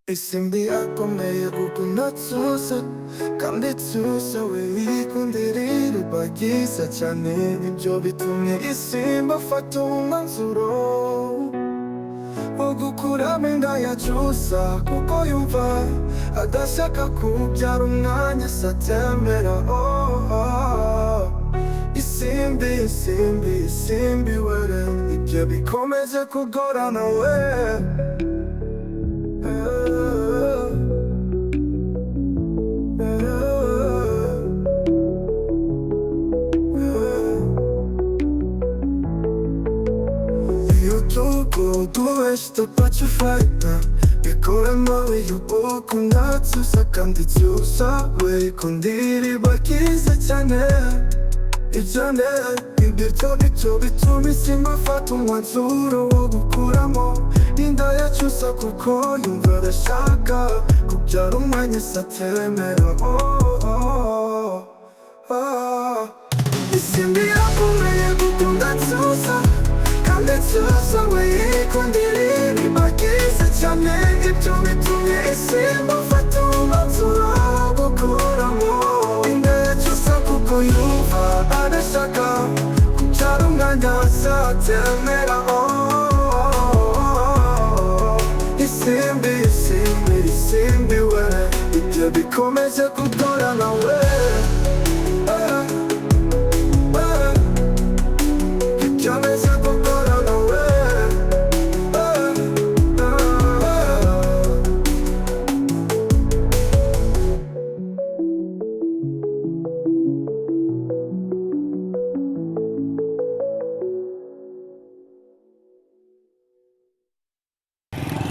Isimbi akomeye gukunda Cyusa, kandi Cyusa we yikundira Iribagiza cyane. Ibyo bitumye Isimbi afata umwanzuro wo gukuramo inda ya Cyusa, kuko yumva adashaka kubyara umwana se atemera. Oh. Isimbi, Isimbi, Isimbi were, ibyo bikomeje kugorana we. Eh, eh, eh. Iyo tuguduweshita pacifayita bikuramo iyo ukunda Cyusa, kandi Cyusa we yikundira Iribagiza cyane. Ibyo ibyo nicyo bituma Isimbi afata umwanzuro wo gukuramo inda ya Cyusa, kuko yumva adashaka kubyara umwana se atemera. Oh. Isimbi yakomeye gukunda Cyusa, kandi Cyusa we yikundira Iribagiza cyane. Ibyo bitumye Isimbi afata umwanzuro wo gukuramo inda ya Cyusa, kuko yumva adashaka kubyara umwana se atemera. Oh. Isimbi, Isimbi, Isimbi we, ibyo bikomeje kugorana we. Eh, eh. Bikomeje kugorana we. Eh, eh.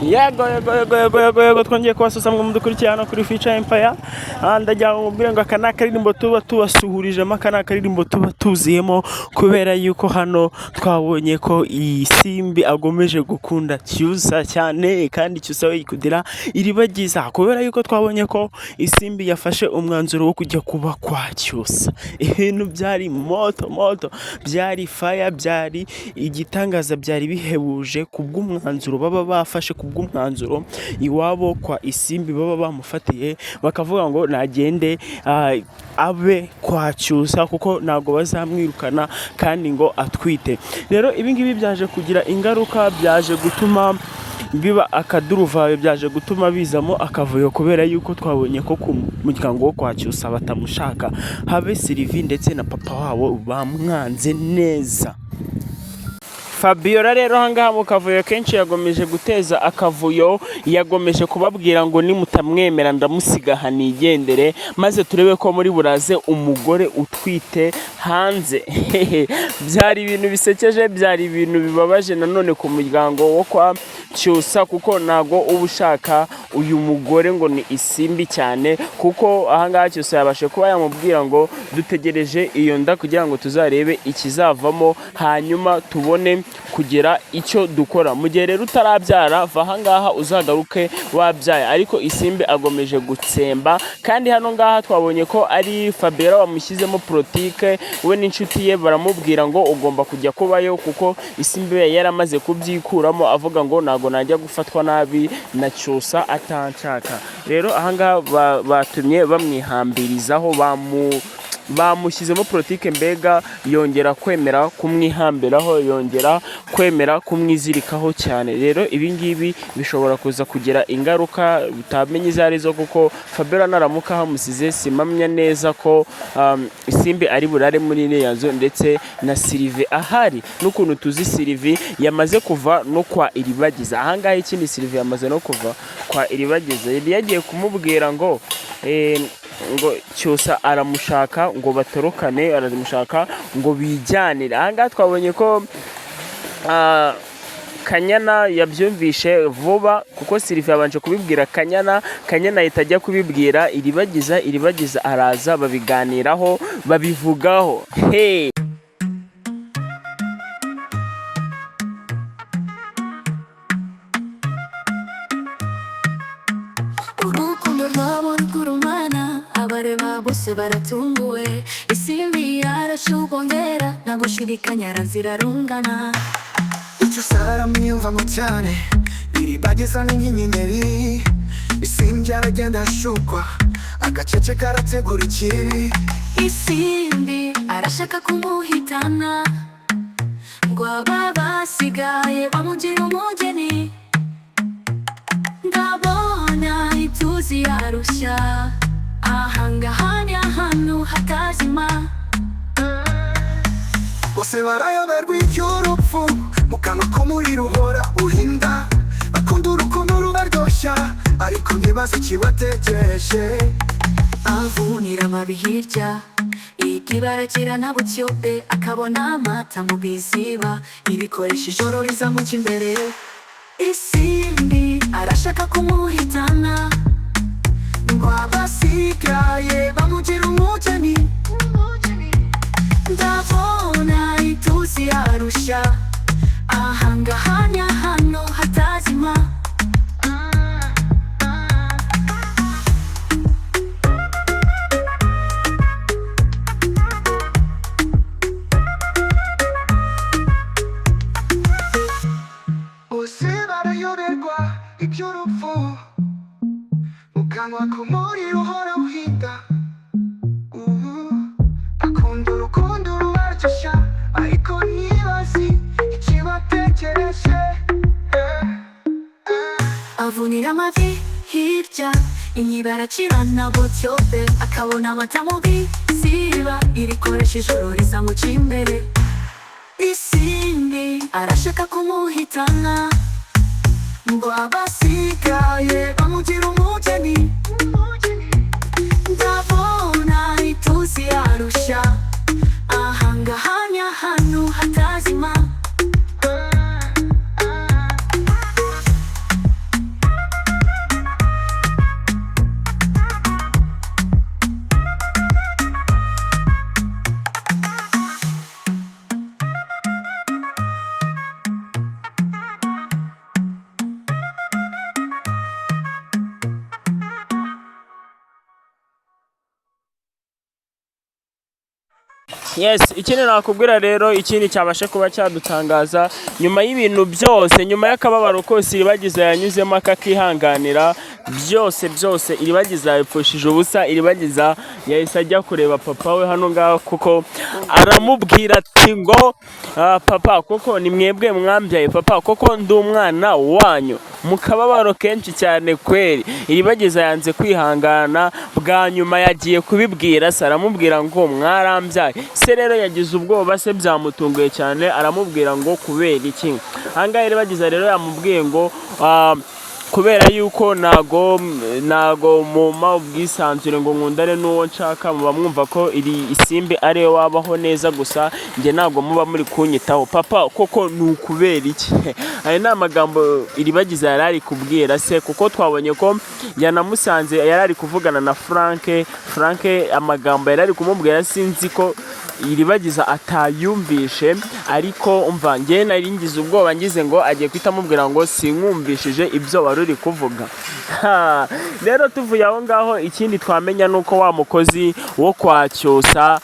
Yego, yego, yego, yego, yego, yego! Twongeye kubasusa mwe mudukurikiye hano kuri Future Empire. Ndagira ngo mubwire ngo aka ni akaririmbo tuba tubasuhurijemo, aka ni akaririmbo tuba tuziyemo, kubera yuko hano twabonye ko iyi Simbi agomeje gukunda Cyusa cyane, kandi Cyusa we yikundira Iribagiza, kubera yuko twabonye ko Isimbi yafashe umwanzuro wo kujya kuba kwa Cyusa. Ibintu byari moto moto, byari fire, byari igitangaza, byari bihebuje kubw'umwanzuro baba bafashe, kubw'umwanzuro iwabo kwa Isimbi baba bamufatiye, bakavuga ngo nagende abe kwa Cyusa kuko ntabwo bazamwirukana kandi ngo atwite. Rero ibi ngibi byaje kugira ingaruka, byaje gutuma biba akaduruvayo, byaje gutuma bizamo akavuyo, kubera yuko twabonye ko ku muryango wo kwa Cyusa batamushaka, habe Sylvie ndetse na papa wabo bamwanze neza. Fabiola rero ahangaha mu kavuyo kenshi yagomeje guteza akavuyo, yagomeje kubabwira ngo nimutamwemera ndamusiga aha nigendere, maze turebe ko muri buraze umugore utwite hanze. Byari ibintu bisekeje, byari ibintu bibabaje nanone ku muryango wo kwa Cyusa, kuko ntago uba ushaka uyu mugore ngo ni Isimbi cyane, kuko ahangaha Cyusa yabashe kuba yamubwira ngo dutegereje iyo nda kugira ngo tuzarebe ikizavamo, hanyuma tubone kugira icyo dukora. Mu gihe rero utarabyara, va ahangaha uzagaruke wabyaye. Ariko Isimbi agomeje gutsemba, kandi hano ngaha twabonye ko ari Fabiola wamushyizemo politike, we n'inshuti ye baramubwira ngo ugomba kujya kubayo, kuko Isimbi we yaramaze kubyikuramo, avuga ngo ntago najya gufatwa nabi na Cyusa atanshaka. Rero ahangaha batumye bamwihambirizaho, bamushyizemo politike, mbega yongera kwemera kumwihambiraho, yongera kwemera kumwizirikaho cyane. Rero ibi ngibi bishobora kuza kugira ingaruka utamenya izo arizo, kuko Fabiola naramuka hamusize simamya neza ko Isimbi ari burare muri iriya nzu, ndetse na Sylvie ahari, n'ukuntu tuzi Sylvie yamaze kuva no kwa Iribagiza. Ahangaha ikindi, Sylvie yamaze no kuva kwa Iribagiza, yari yagiye kumubwira ngo Cyusa aramushaka ngo batorokane, aramushaka ngo bijyanire. Ahangaha twabonye ko Kanyana yabyumvishe vuba, kuko Sylvie yabanje kubibwira Kanyana, Kanyana ahita ajya kubibwira Iribagiza, Iribagiza araza babiganiraho, babivugaho. Hey! Urukundo rwabo rw'urumana, abareba bose baratunguwe. Isimbi yarashugongera, nta gushidikanya zirarungana. Icyo saramwiyumvamo cyane, Iribagiza ni nk'inyenyeri. Isimbi aragenda ashukwa, agaceceka arategura ikibi. Isimbi arashaka kumuhitana, ngo aba basigaye bamugira umugeni. Ndabona ituzi yarushya, ahangaha ni ahantu hatazima. Bose barayoberwa iby'urupfu, mu kanwa k'umuriro uhora uhinda. Bakunda urukundo rubaryoshya, ariko ntibazi ikibategereje. Avunira amabi hirya, ikibarakira na butyobe, akabona amata mu biziba, ibikoresha ijoro rizamuca imbere. Isimbi arashaka kumuhitana, ngo abasigaye bamugira umugeni. Ndabona ituzi yarushya, ahangaha ni ahantu hatazima. Bose barayoberwa iby'urupfu, mu kanwa k'umuriro uhora uhinda. Ubu akunda urukundo rubaryoshya, ariko ntibazi ikibategereje. Avunira amavi hirya, inyibarakirana butyobe, akabona amata mu biziba, irikoresha ijoro rizamuca imbere. Isimbi arashaka kumuhitana, ngo abasigaye bamugira umugeni. Ndabona ituzi yarushya, ahangaha ni ahantu hatazima. Yes, ikindi nakubwira rero, ikindi cyabasha kuba cyadutangaza nyuma y'ibintu byose, nyuma y'akababaro kose Iribagiza yanyuzemo akakihanganira byose byose, Iribagiza yapfushije ubusa. Iribagiza yahise ajya kureba papa we hano ngaho, kuko aramubwira ati ngo "Ah, papa, koko ni mwebwe mwambyaye? Papa, koko ndi umwana wanyu?" Mu kababaro kenshi cyane kweri, Iribagiza yanze kwihangana. Bwa nyuma yagiye kubibwira se, aramubwira ngo mwarambyaye. Se rero yagize ubwoba, se byamutunguye cyane, aramubwira ngo kubera iki? Ahangaha Iribagiza rero yamubwiye ngo kubera yuko ntago mumpa ubwisanzure ngo nkundane n'uwo nshaka, muba mwumva ko iri Isimbi ariwe wabaho neza gusa, njye ntabwo muba muri kunyitaho. Papa, koko ni ukubera iki? Aya ni amagambo Iribagiza yari ari kubwira se, kuko twabonye ko yanamusanze yari ari kuvugana na Frank. Frank amagambo yari ari kumubwira sinzi ko Iribagiza atayumvishe, ariko umva, njye nari ngize ubwoba, ngize ngo agiye guhita amubwira ngo sinkumvishije ibyo wari uri kuvuga. Ha, rero tuvuye aho ngaho, ikindi twamenya ni uko wa mukozi wo kwa Cyusa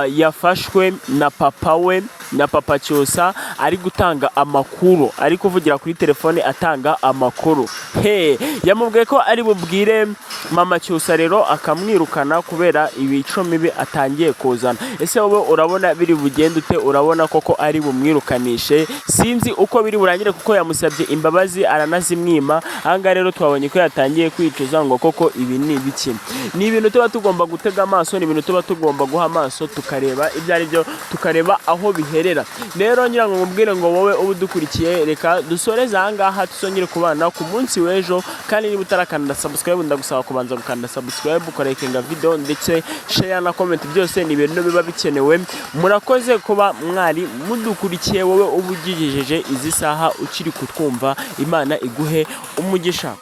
yafashwe na papa we, na papa Cyusa, ari gutanga amakuru, ari kuvugira kuri telefone atanga amakuru. He, yamubwiye ko ari bubwire mama Cyusa rero akamwirukana kubera ibico mibi atangiye kuzana. Ese wowe urabona biri bugende ute? Urabona koko ari bumwirukanishe? Sinzi uko biri burangire, kuko yamusabye imbabazi aranazimwima. Ahangaha rero twabonye ko yatangiye kwicuza ngo koko ibi ni ibiki? Ni ibintu tuba tugomba gutega amaso, ni ibintu tuba tugomba guha amaso, tukareba ibyo ari byo, tukareba aho biherera. Rero ngira ngo nkubwire ngo wowe uba udukurikiye, reka dusoreze ahangaha, tuzongere kubana ku munsi w'ejo. Kandi niba utarakanda subscribe, ndagusaba kubanza gukanda subscribe, ukarayikinga video, ndetse share na comment, byose ni ibintu biba bikenewe. Murakoze kuba mwari mudukurikiye, wowe uba ugejeje izi saha ukiri kutwumva. Imana iguhe umugisha.